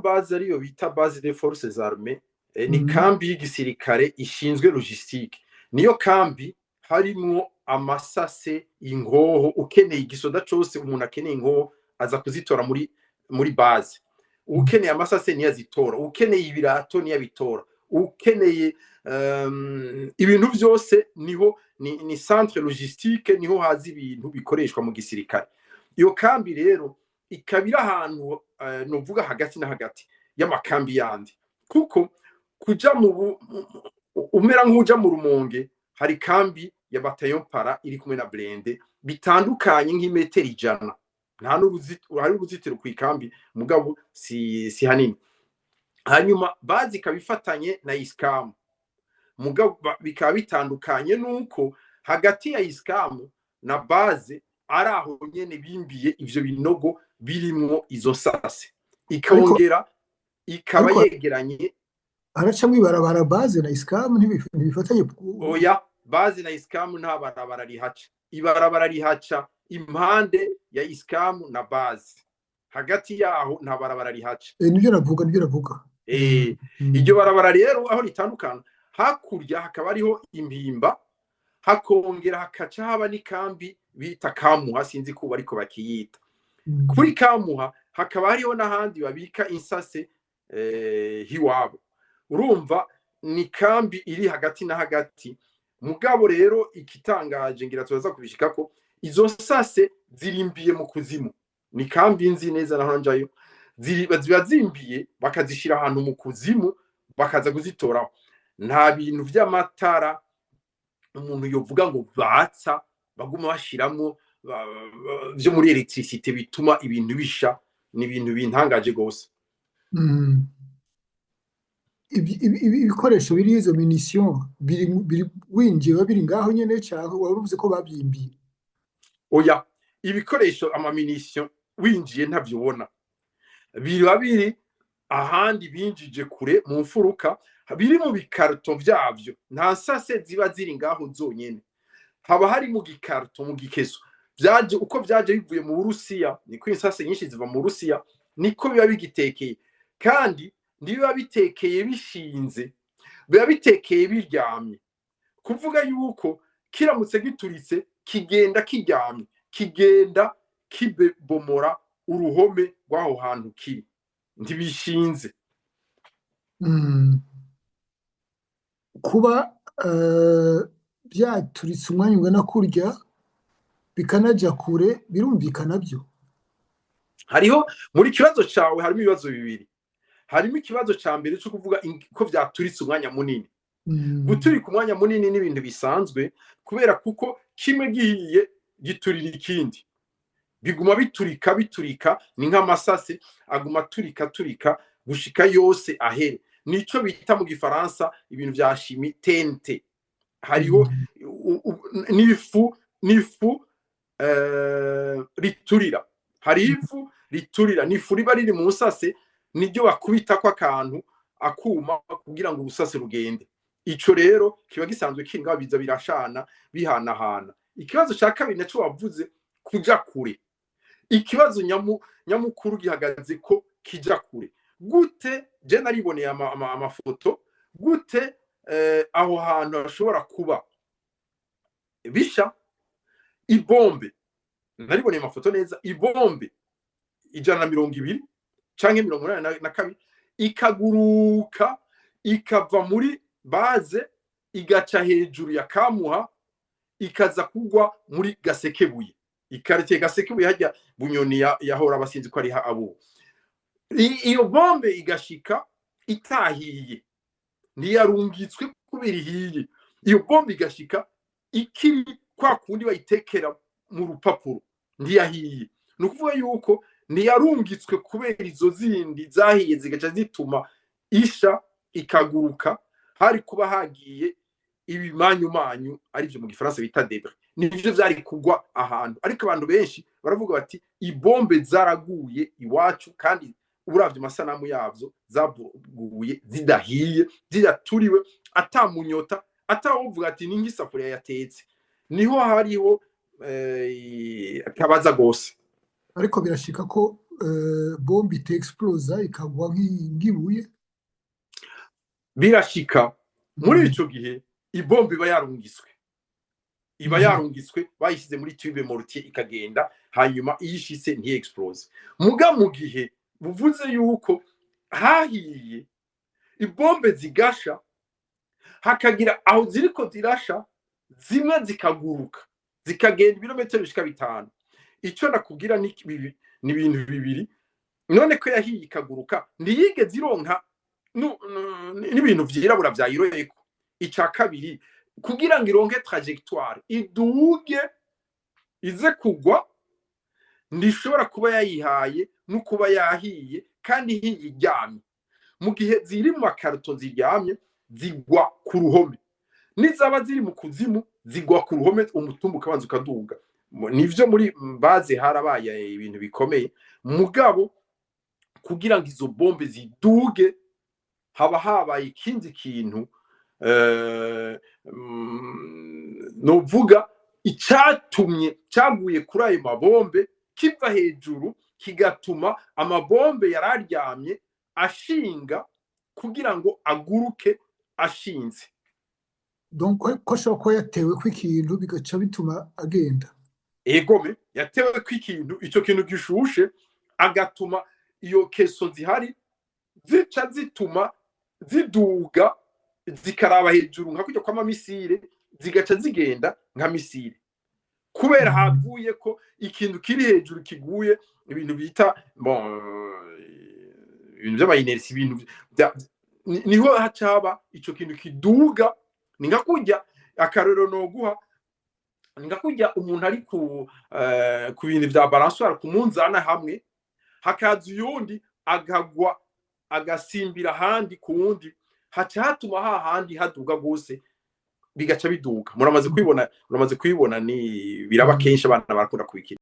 Grand base ariyo bita base des forces armées, ni kambi y'igisirikare ishinzwe logistique. Niyo kambi harimwo amasase, inkoho. Ukeneye igisoda cose, umuntu akeneye inkoho aza kuzitora muri base. Ukeneye amasase niyo azitora, ukeneye ibirato niyo abitora, ukeneye ibintu vyose niho. Ni centre logistique, niho haza ibintu bikoreshwa mu gisirikare. Iyo kambi rero ikaba iri ahantu, novuga hagati na hagati y'amakambi yandi, kuko kuja mu umera nk'uja mu Rumonge, hari kambi ya bataillon para iri kumwe na blindé, bitandukanye nk'imetero 100. Nta n'uruzitiro, hari uruzitiro ku ikambi, mugabo si hanini. Hanyuma base ikaba ifatanye na ISCAM, mugabo bikaba bitandukanye nuko hagati ya ISCAM na base ari aho nyene bimbiye ivyo binogo birimwo izo sase, ikongera ikaba Ariko yegeranye. Haracamwo ibarabara, base na ISCAM ntibifatanye? Oya, base na ISCAM nta barabara rihaca. Ibarabara rihaca impande ya ISCAM na base, hagati yaho nta barabara rihaca. Nibyo navuga, nibyo navuga. Iryo barabara rero aho ritandukana, hakurya hakaba hariho impimba, hakongera hakaca haba n'ikambi bita Kamuha, sinzi kuba ariko bakiyita. Kuri Kamuha hakaba hariho n'ahandi babika insase, hiwabo. Urumva ni kambi iri hagati na hagati. Mugabo rero ikitangaje, ngira turaza kubishikako, izo sase zirimbiye mu kuzimu. Ni kambi nzi neza, naho njayo. Ziba zimbiye, bakazishira ahantu mu kuzimu, bakaza kuzitoraho. Nta bintu vy'amatara umuntu yovuga ngo batsa, baguma bashiramwo vyo muri électricité bituma ibintu bisha. Ni ibintu bintangaje gose. Ibikoresho biri, izo munitions biri winjiye, biba biri ngaho nyene, canke wari uvuze ko bavyimbiye? Oya, ibikoresho, ama munitions, winjiye ntavyo ubona. Biba biri ahandi binjije kure mu mfuruka, biri mu bikarito vyavyo. Nta nsase ziba ziri ngaho zonyene, haba hari mu gikarito, mu gikeso. Vyaje uko vyaje bivuye mu Burusiya, niko insase nyinshi ziva mu Burusiya, niko biba bigitekeye. Kandi ntibiba bitekeye bishinze, biba bitekeye biryamye. Kuvuga yuko kiramutse gituritse, kigenda kiryamye, kigenda kibomora uruhome rw'aho hantu kiri, ntibishinze. Kuba byaturitse umwanya ungana kurya, bikanaja kure, birumvikana byo. Hariho, muri kibazo cawe harimo ibibazo bibiri. Harimo ikibazo ca mbere cyo kuvuga ko vyaturitse umwanya munini. Guturika umwanya munini ni ibintu bisanzwe, kubera kuko kimwe gihiye giturira ikindi, biguma biturika biturika. Ni nk'amasase aguma aturika turika gushika yose ahere. Nico bita mu gifaransa ibintu vya chimie TNT. Hariho n'ifu riturira. Hari ifu riturira, ni ifu riba riri mu nsase, niryo bakubitako akantu akuma kugira ngo urusase rugende. Ico rero kiba gisanzwe kiri ngaho, biza birashana, bihanahana. Ikibazo ca kabiri naco wavuze, kuja kure. Ikibazo nyamukuru gihagaze ko kija kure gute? Je nariboneye amafoto. Gute aho hantu hashobora kuba bisha ibombe? Nariboneye amafoto neza. Ibombe 120 canke 82 ikaguruka, ikava muri base, igaca hejuru ya Kamuha, ikaza kugwa muri Gasekebuye, ikaritiye Gasekebuye, hajya Bunyoni yahora, abasinzi ko ari abo. Iyo bombe igashika itahiye, ntiyarungitswe kubera ihiye. Iyo bombe igashika ikiri kwa kundi bayitekera mu rupapuro, ntiyahiye. Ni ukuvuga yuko ntiyarungitswe kubera izo zindi zahiye zigaca zituma isha ikaguruka. Hari kuba hagiye ibimanyumanyu, arivyo mu gifaransa bita débris, nivyo vyari kugwa ahantu. Ariko abantu benshi baravuga bati ibombe zaraguye iwacu, kandi uravye amasanamu yavyo, zaguye zidahiye, zidaturiwe, atamunyota, atawuvuga ati ni nk'isafuriya yatetse. Niho hariho akabaza gose. Ariko birashika ko bombe itexplosa ikagwa nk'ibuye? Birashika. Muri ico gihe ibombe iba yarungiswe, iba yarungiswe, bayishyize muri tube mortier, ikagenda, hanyuma iyo ishitse ntiexplose. Muga mu gihe buvuze yuko hahiye, ibombe zigasha, hakagira aho ziriko zirasha, zimwe zikaguruka zikagenda ibirometero bishika 5. Ico nakubwira ni ibintu bibiri. None ko yahiye ikaguruka, ntiyigeze ironka n'ibintu vyirabura vyayiroyeko? Ica kabiri, kugira ngo ironke trajectoire iduge ize kugwa, ntishobora kuba yayihaye no kuba yahiye kandi ihiye iryamye. Mu gihe ziri mu makarito ziryamye, zigwa ku ruhome. Nizaba ziri mu kuzimu, zigwa ku ruhome, umutumba ukabanza ukaduga. Nivyo, muri baze harabaye ibintu bikomeye, mugabo kugira ngo izo bombe ziduge haba habaye ikindi kintu, novuga icatumye caguye kuri ayo mabombe kiva hejuru, kigatuma amabombe yararyamye ashinga kugira ngo aguruke ashinze. Donc ko ashobora kuba yatewe ko ikintu, bigaca bituma agenda. Egome, yatewe ko ikintu, ico kintu gishushe, agatuma iyo keso zihari zica zituma ziduga, zikaraba hejuru nka kurya kw'amamisire, zigaca zigenda nka missile, kubera havuye ko ikintu kiri hejuru kiguye, ibintu bita, bon, ibintu vy'ama inertie, ibintu niho haca haba ico kintu kiduga. Ni nka kurya, akarorero noguha, ni nka kurya umuntu ari ku bintu vya balançoire, ku munzana hamwe, hakaza uyundi agagwa, agasimbira ahandi ku wundi, haca hatuma hahandi haduga gose, bigaca biduga. Muramaze kubibona, muramaze kubibona, ni biraba kenshi, abana barakunda kubikina.